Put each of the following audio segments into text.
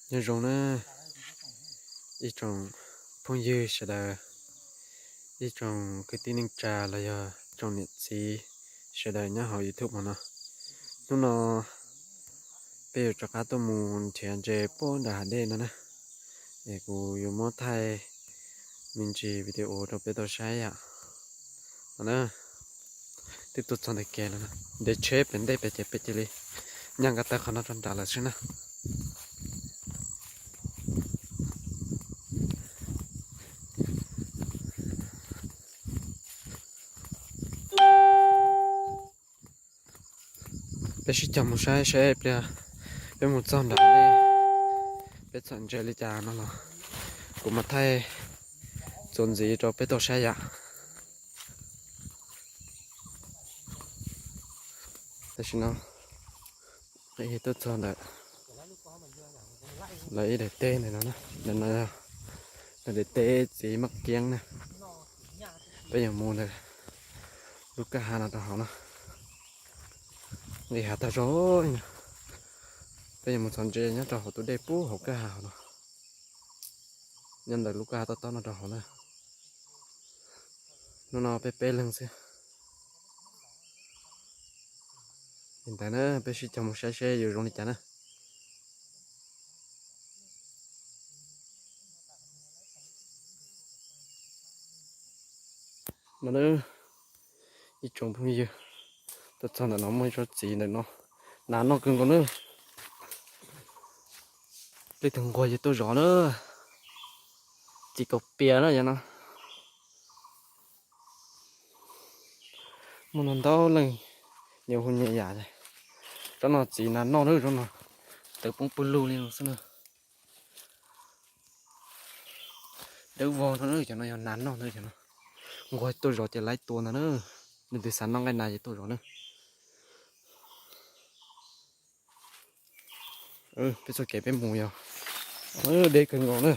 Nyob zoo na ib tsoom phooj ywg sawv daws, ib tsoom kwv tij neej tsa los yog tsoom niam txiv sawv daws nyob hauv YouTube hauv no. Hnub no peb yuav rov qab tuaj mus nrhiav ntses puag nram hav dej no na, es kuv yuav muab thaij me ntsis video rau peb tau saib yom. No na, twb tuaj txog ntawm kev lawm, nres tsheb pem ntej pem ces peb cia li nyaj nqa taw qhov no rau nram lawm xwb na. Peb sib cog mus saib saib pliag peb mus txog nram dej, peb txhom ntses li cas no los kuv mam thaij txuas ntxiv rau peb tau saib yom. Tam sim no tuaj txog ntawm lawv ib daim teb ntawm no, ntawm no yog lawv daim teb txiv maj kiab na. Peb yuav mus ntawm lub kwj ha no rau hauv no. Nqis hav tag zog, peb yuav mus txhom ntses nyob rau hauv tus dej puag hauv kwj ha hauv no, nyob ntawm lub kwj ha tob tob no rau hauv na. Hnub no peb peb leeg xwb. Li ntawd na, peb sib cog mus saib seb yuav zoo li cas na. No na, ib tsoom phooj ywg, tuaj txog ntawm no muaj ib tsob txiv ntawm no, nas noj kawg nkaus na. Leej twg nquag ces tuaj zov na. Txiv kaus pias na yom no. Muaj ntau ntau leej nyias hu nyias yam. Tsob no txiv nas noj na, tsob no tawv poob pawg lug li no xwb na. Dawb vog no na, cov no yog nas noj na, cov no nquag tuaj zov ces lawv tua ntag na. Leej twg xav noj nqaij nas ces tuaj zov na. Peb txoj kev peb mus yog deb kawg nkaus na.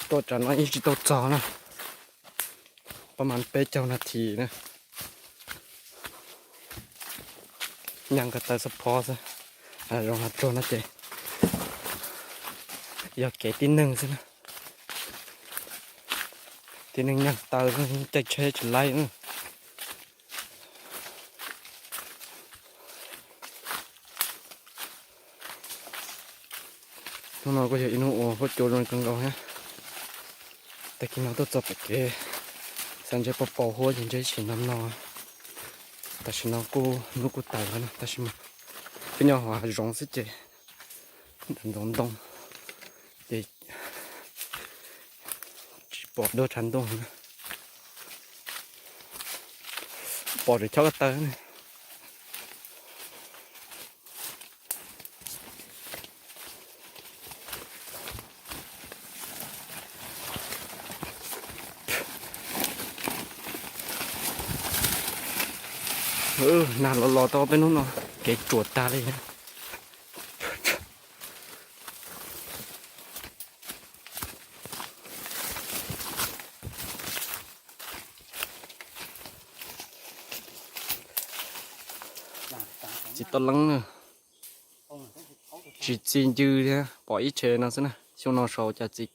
Tuaj tsam no yeej tsis tau txog na, pab mas peb caug nas this na. Nyaj nqa taw xab phob xwb, zoo hlo tuag no ces yog kev tib neeg xwb na. Tib neeg nyaj taw xwb, caij tsheb tsis laib na. Hnub no kuj yog ib hnub uas huab cua zoo kawg nkaus thiab. Tag kis no tuaj txog pem kev, xav ntshai paus paus huab ces ntshai ib sim no no. Tam sim no kuj hnub kuj tawm lawm no, tab sis mas peb nyob hauv hav zoov xwb ces ntxoov ntoo ces tsis pom duab tshav ntuj na. Pom tsuas chob ko taw ne. Nag los los tau peb hnub no, kev tsuas tag li. Txiv toj leeb na, tsis txi ncw thiab, pom ib tsheb no xwb na, xyoo no saud cas tsis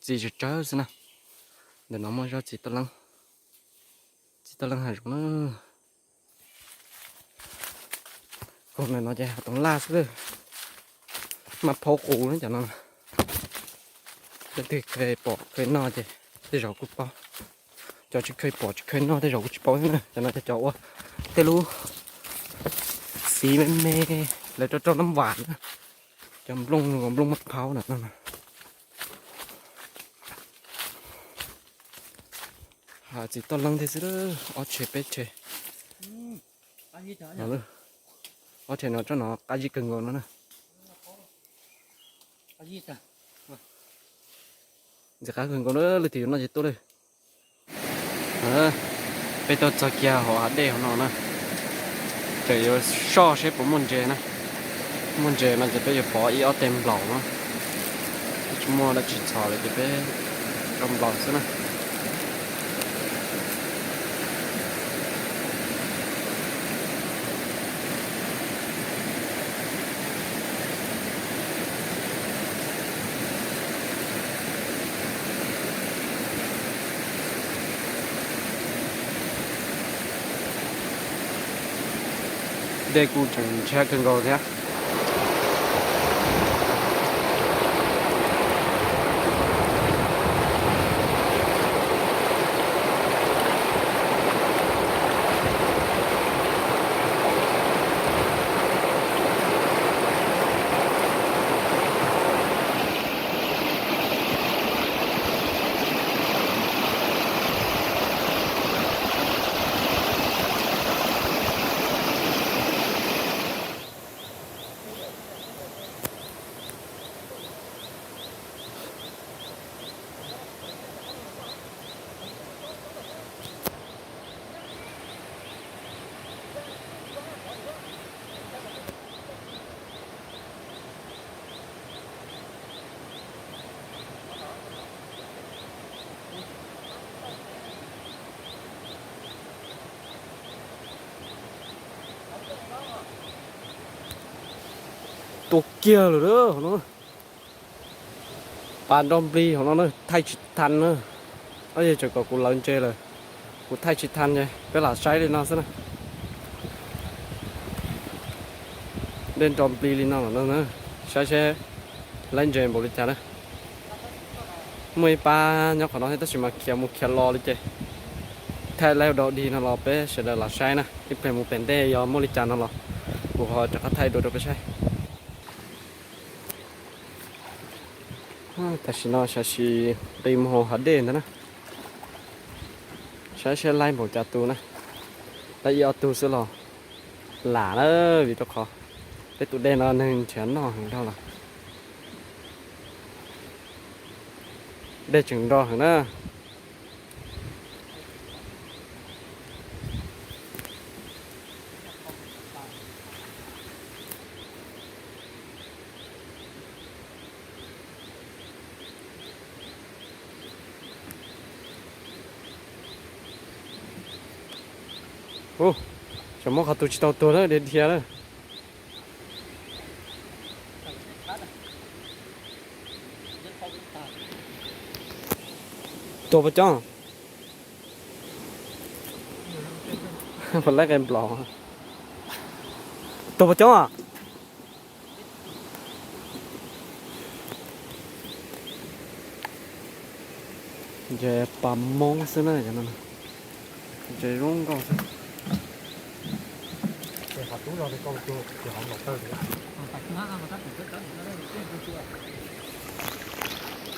txi tsawg tsawg xwb na. Ntawm no muaj zaj txiv toj leeb, txiv toj leeb hav zoov na. Koog ntawm no ces hav toov laj xwb, maj phaub qus na cov no. Leej twg kheev pom kheev noj ces tej zaum kuj paub, cov tsis kheev pom tsis kheev noj tej zaum kuj tsis paub thiab na. Cov no ces cov ua tej lub xiv me me lawv rau rau nab vam na, cov nplooj nplooj maj phaub na. Hav txiv toj leeb thiab xwb, ob tsheb peb tsheb. Ob tsheb no tsob no qab zib kawg nkaus no na. Ntxim qab kawg nkaus na, leej twg yuav noj ces tuaj lawm. Peb tuaj txog kiag hauv hav dej hauv no na, tseem yuav soj seb puas muaj ntses na. Muaj ntses no ces peb yuav pov ib ob teg nplaum na. Tsis muaj dab tsi txhos lawm ces peb rau nplaum xwb na. Dej kuj tseem ntshiab kawg nkaus thiab. Tuaj kiag lawm hauv no. Pas nrog nplig hauv no na, thaij tsis tau na. Ob yog tseem kom kuv lawv ntses lawm, kuv thaij tsis tau ces peb lam saib li no xwb na. Dej nrog nplig li no lawm no, saib seb laib ntses npaum li cas na. Muaj ib pab nyob qhov no thiab tab sis mas khiav mus khiav los li ces thaij laib dog dig no los peb sawv daws los saib na, ib pliag mus pem ntej yog muaj li cas no los kuv ho rov qab thaij dua rau peb saib. Tam sim no xyov xyov nqis mus hauv hav dej ntag na. Saib seb laib npaum cas tus na. Laib ib ob tug xwb los lam na, vim rau qhov peb tus dej no neeg nrhiav noj heev dhau lawm. Dej tseem nro heev na. Ub, tseem muab qhov tus tsis tau tuag na, dhia dhia na. Tuag puas coob? Puas laib qe nplos? Tuag puas coob? Ntses pas moob xwb na, ntses zoo nkauj xwb.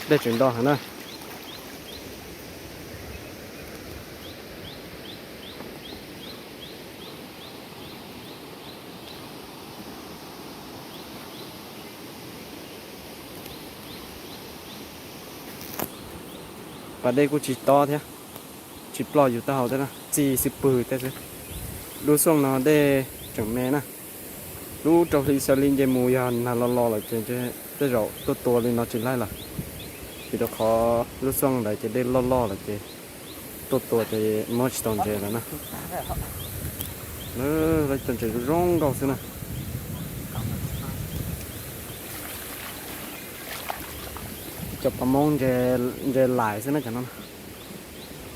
Dej tseem nro heev na. Pas dej kuj tsis tob thiab, tsis ploj yus taub hau thiab na, txij xwb pwg tej xwb. Lub xyoo no dej tseem me na. Lub rau hli xyaw li nce mus yog nag los los lawm ces tej zaum tuaj tua li no tsis laib lawm, vim rau qhov lub xyoo ntawd ces dej loj loj lawm ces tuaj tua ces muab tsis tau ntses lawm na. Lawv cov ntses zoo nkauj xwb na. Cov pas moob ntses lais xwb na cov no.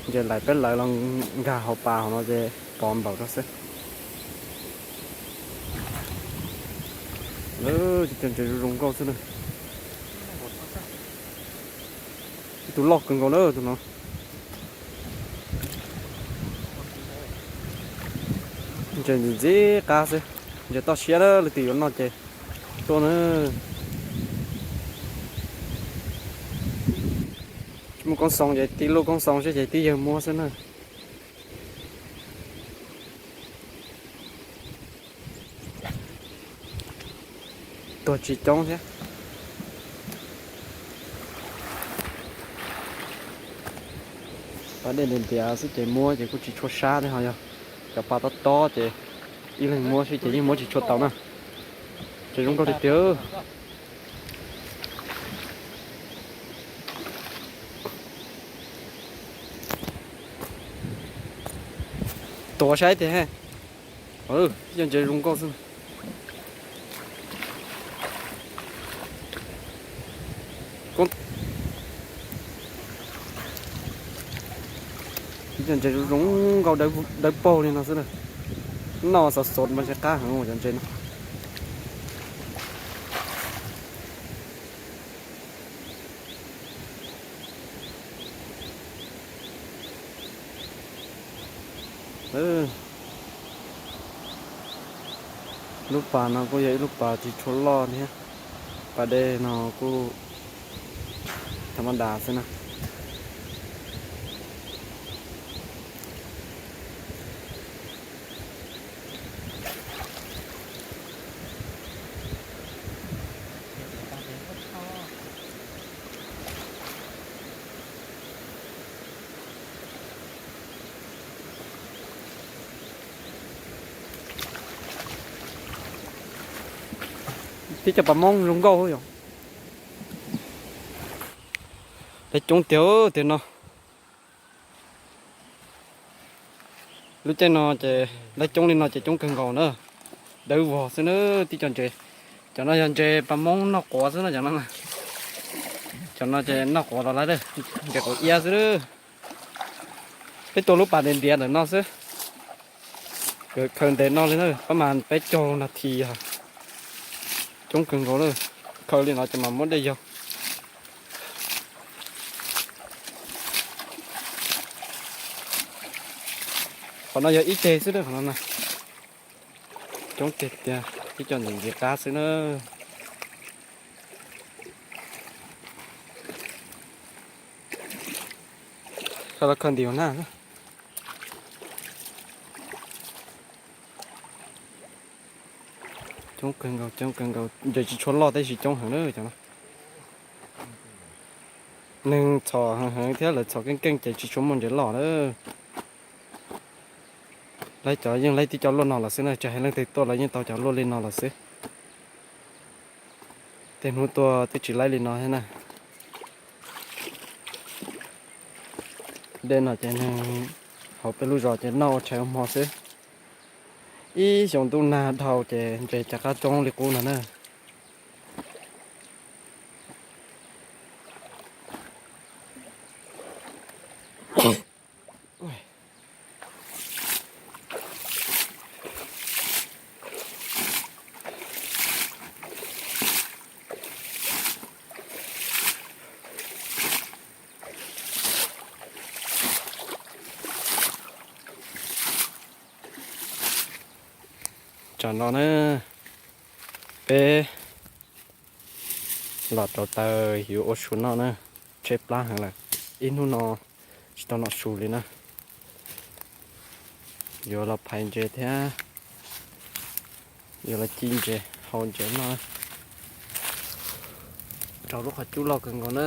Ntses lais peb lawv los nkag hauv pas hauv no ces pov npaum rau xwb. Lawv cov ntses zoo nkauj xwb na. Ib tug loj kawg nkaus na tus no. Ntses ntxim ntxim qab xwb, ntses toj siab na, leej twg yuav noj ces tuaj na. Tsis muaj koob xoo ces tib lub koob xoo seb ces tib yawg muab xwb na. Tuag tsis coob thiab. Pas dej ntiav ntiav xwb ces muab ces kuj tsis tshua sab thiab ho yog cov pas tob tob ces ib leeg muab xwb ces yeej muab tsis tshua tau na. Ces zoo nkauj tiag tiag. Tuav saib tiag. Ib co ntses zoo nkauj xwb. Ib co ntses zoo nkauj dawb paug li no xwb na. Noj xov xov mas ntshe qab heev cov ntses no. Lub pas no kuj yog ib lub pas tsis tshua loj thiab. Pas dej no kuj tham ma das xwb na. Tib co pas Moob zoo nkauj yom. Lawv coob tiag tiag no. Lub caij no ces lawv coob li no ces coob kawg nkaus na. Dawb vog xwb na, tib co ntses. Cov no yog ntses pas Moob noj quav xwb no, cov no. Cov no ces noj quav los lawm, ntses quav iab xwb. Peb tua lub pas ntiav ntiav ntawm no xwb. Khaws ntev no li na, pab mas peb caug nas this. Coob kawg nkaus na. Khaws li no ces mas muab dej yog. Qhov no yog ib ceg xwb, qhov no na. Coob tiag tiag, ib co ntses ntxiv qab xwb na. Khaws los khaws ntim na. Coob kawg nkaus, coob kawg nkaus, ntses tsis tshua loj tab sis coob heev na cov no. Neeg txhom heev heev thiab lawv txhom keej keej ces tsis tshua muaj ntses loj na. Laib cov yeej laib tib co luaj no los xwb na, tsis hais leej twg tuaj los yeej tau cov luaj li no los xwb. Tej hnub tuaj twb tsis laib li no thiab na. Dej no ces neeg hauv peb lub zos ces noj ua tshais ua hmo xwb. Ib xyoo ntuj nag dhau ces ntses rov qab coob li qub no na. Tsam no na, peb los rauv taws yuav ua su noj na, tshaib plab heev lawm, ib hnub no tsis tau noj su li na. Yuav los phais ntses thiab, yuav los ci ntses hau ntses noj. Rau lub qhov cub loj kawg nkaus na.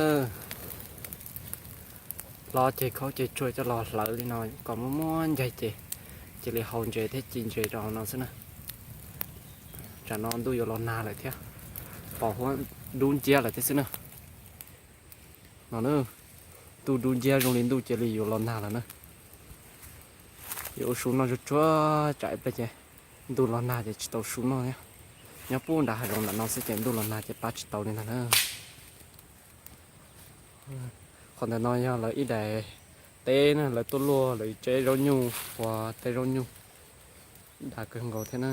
Hlob ceg khaub ceg tsuag coj los hlawv li no kom muaj muaj ncaig ces cia li hau ntses thiab ci ntses rau hauv no xwb na. Tsam no ntuj yuav los nag lawm thiab, pos huab dub nciab lawm thiab xwb na. No na, ntuj dub nciab zoo li ntuj cia li yuav los nag lawm na. Yuav ua su noj tsuag tsuag tsam ib pliag ces ntuj los nag ces tsis tau su noj thiab. Nyob puag nram hav zoov ntawm no xwb ces ntuj los nag ces pab tsis tau li ntag na. Qhov ntawm no yog lawv ib daim teb na, lawv tuaj luaj lawv tseb zaub nyuj ua teb zaub nyuj, dav kawg nkaus thiab na.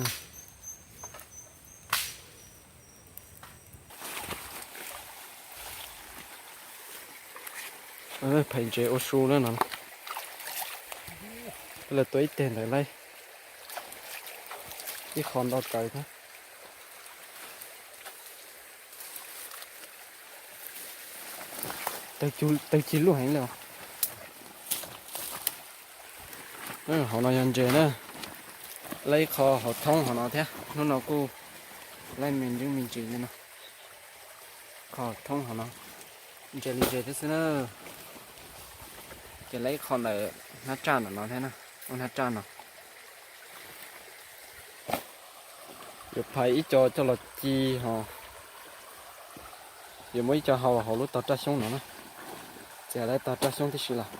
Phais ntses ua su na no. Lawv tua ib teg ntawd lawm, ib qho ntau kawg thiab. Tawg ci lub heev li os. Hauv no yog ntses na, laib ib qho hauv thoob hauv no thiab, hnub no kuj laib me ntsis me ntsis li no. Qho thoob hauv no, ntses li ntses thiab xwb na. Ces laib ib qho ntawm hnab tsaj ntawm no thiab na, ua hnab tsaj no. Yuav phais ib co coj los ci ho, yuav muab ib co hau hauv lub tog raj xyoob no na. Txiav lawv tog raj xyoob tib si los.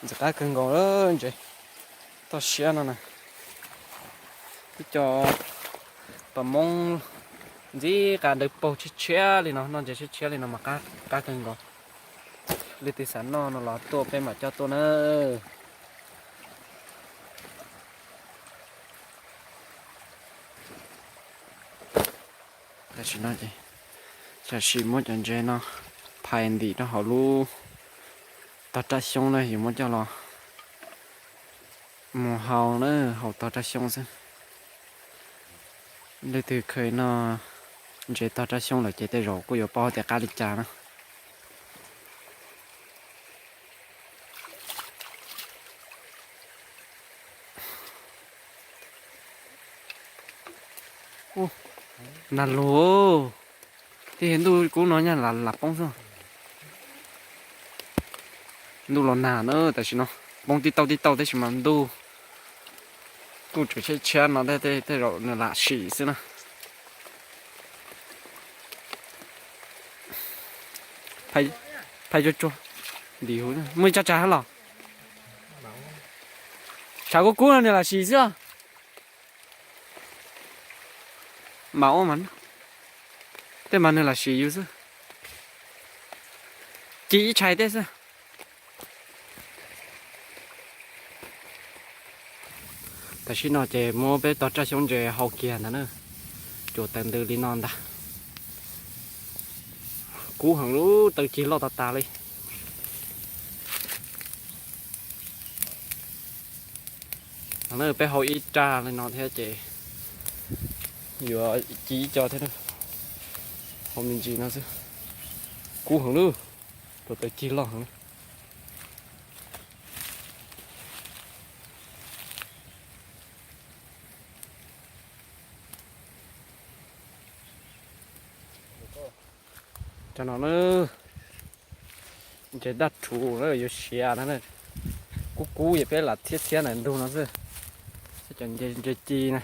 Ntxim qab kawg nkaus ntses toj siab no na. Ib co pas Moob ntxim qab dawb paug tshiab tshiab li no, noj ntses tshiab tshiab li no mas qab kawg nkaus. Leej twg xav noj no los tuaj peb mam coj tuaj na. Tam sim no ces tam sim muab cov ntses no phais ntim rau hauv lub tog raj xyoob na, yuav muab coj los mus hau na, hau tog raj xyoob xwb. Leej twg kheev noj ntses tog raj xyoob lawm ces tej zaum kuj yuav paub tias qab li cas na. Nag lug, tej ntuj kub no nyaj lam poob xwb. Ntuj los nag na, tam sim no poob tib tauj tib tauj tab sis mas ntuj kuj tseem tshiab tshiab no, tej zaum nws lam sim xwb na. Phais tsuag tsuag ntim huv, muaj ib tsab tsa hab los. Tshav kub kub no nws lam sim xwb. Mam ua mas, tej mas nws lam sim yus xwb. Ci ib tshais tej xwb. Tam sim no ces muab peb tog raj xyoob ntses hau kiag ntag na. Cuam taws ntws li no ntag. Kub heev lub taw cig loj tas tas li. No na, peb hau ib raj li no thiab ces yuav ci ib co thiab. Hau me ntsis no xwb. Kub heev lub, cuam taws cig loj heev. Cov no na, ntses daj rhuv na, yuav siav na. Kub kub yog peb lam txhiab txhiab ntawm ntug no xwb. Cov ntses ci na.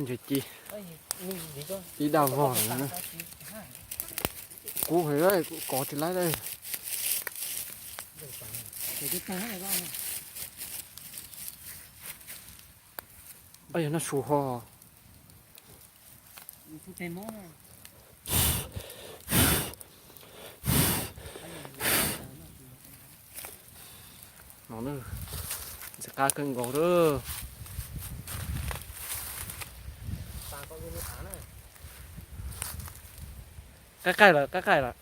Ntses ci ib daj vog na. Kub heev, kov tsis laib li. Yog noj su ho. No na, ntxim qab kawg nkaus lawm. Qaij qaij lawm, qaij qaij lawm.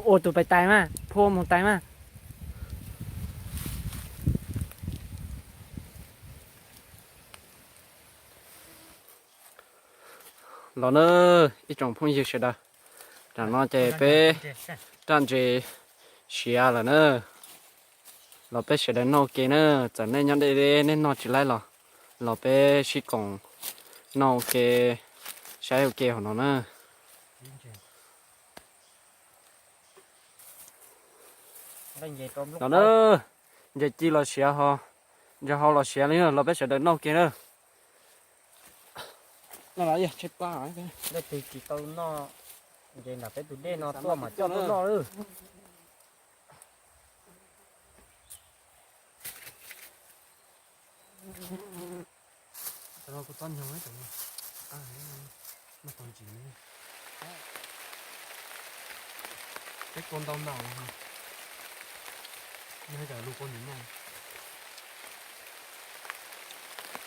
Ua tus pais tais mas, phua mus tais mas. Los na, ib tsoom phooj ywg sawv daws, tam no ces peb raj ntses siav lawm na. Los peb sawv daws noj ua ke na, txawm nej nyob deb deb nej noj tsis laib los, los peb sib koom noj ua ke, saib ua ke hauv no na. Los na, ntses ci los siav ho, ntses hau los siav li, los peb sawv daws noj ua ke na. Leej twg tsis tau noj ntses nram peb tus dej no tuaj mas coj tuaj noj lawm. Cov no kuv txob nyoog, peb kua ntau ntau, yog cov lus kua nws noj.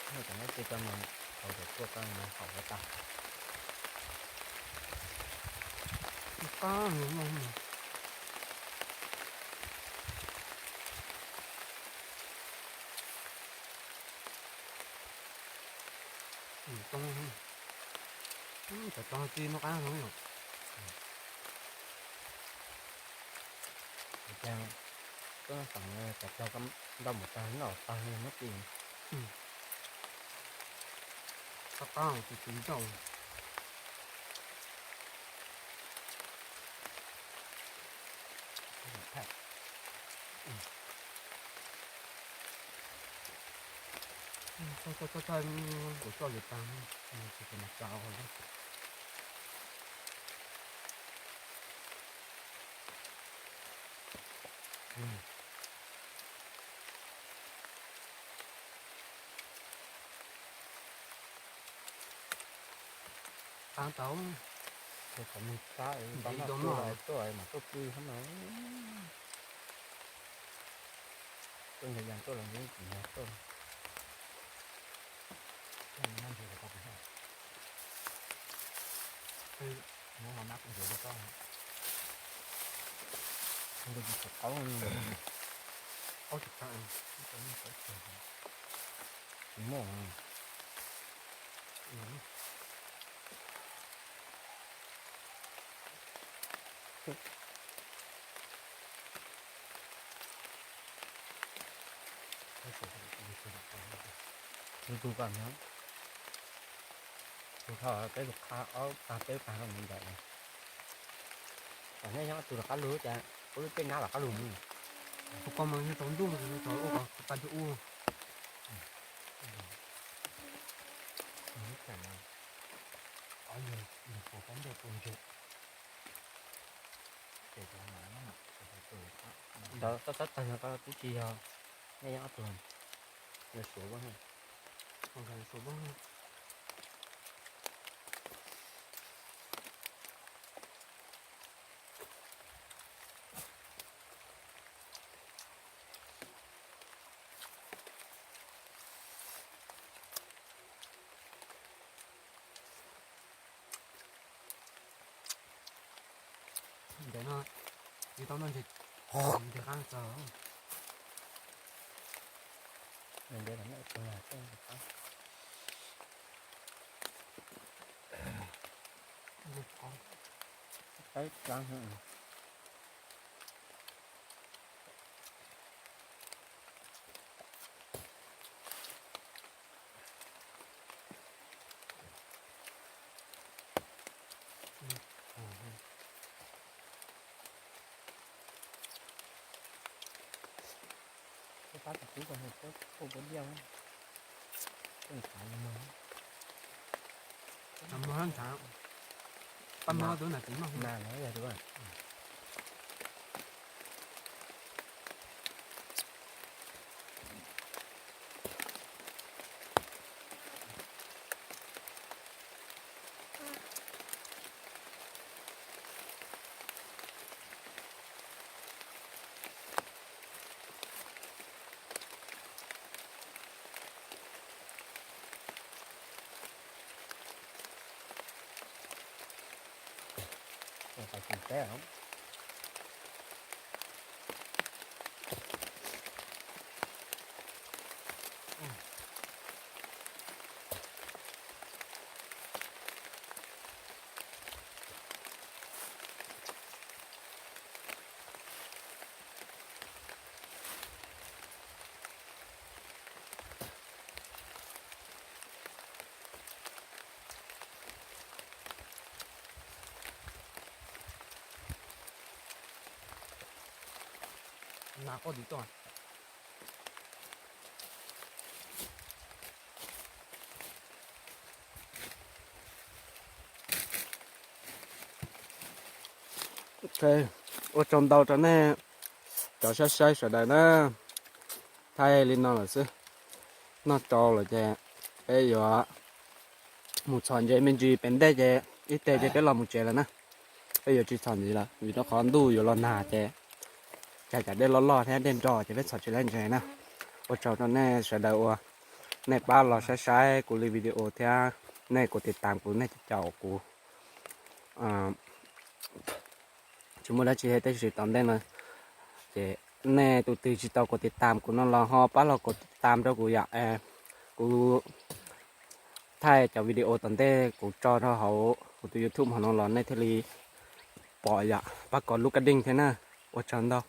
Cov no ces cov no tau cov kua tau no haum tas. Cov tog ci muaj qab heev yom. Cov tog ntau mus tag noj tag muab ci. Qab qab tus tus ntau. Thaij, thaij, thaij, kuv coj yuav tag, tsis kam mas tsa. Qab tau, ces kom nws qab, ntev noj tuaj mas tuaj pw hab no. Tuaj nyob yas tuaj los nyob tim no tuaj. Muab los nab kuv ntxiv rau koj. Ntawd yus tsis qaub, qaub tsis tag. Tsis muaj. Tus tus kom nyob, tus thaum peb tus qab ob tag peb tag no mus ncaim. Kom nej nyob tus los qab lug cas ua lub tej nab los qab lug. Tus koj mas nyob tsaus ntuj, tsaus ua kom tag nrho ub. Tab tab tag no koj twb tsis yog, nej nyob ob tug, yog suav vab, suav vab. Ntawm no tsis tau noj ntshe, ntshe qab txog. Ntawm no qab. Qab qab. Pab tus tub ko, pab diaj, pab nthav, pab mog tus na tsis mog na. Ok, ua tsaug ntau rau nej cov saib saib sawv daws na. Thaij li no lawm xwb, noj tsau lawm ces peb yuav mus txhom ntses me ntsis pem ntej ces ib teg ces peb los mus tsev lawm na. Peb yuav tsis txhom ntxiv lawm vim rau qhov ntuj yuav los nag ces cas cas dej loj loj thiab dej nro ces peb txhom tsis laib ntses na. Ua tsaug rau nej sawv daws uas nej pab los saib saib kuv li video thiab nej kuv tiv tam kuv, nej caum kuv. Tsis muaj dab tsi tab sis tom ntej no ces nej tus twg tsis tau kuv tiv tam kuv no los ho pab los kuv tiv tam rau kuv yom. Kuv thaij cov video tom ntej kuv tso rau hauv kuv tus YouTube hauv no los nej thiaj li pom yom, pab kov lub kab dej thiab na. Ua tsaug ntau.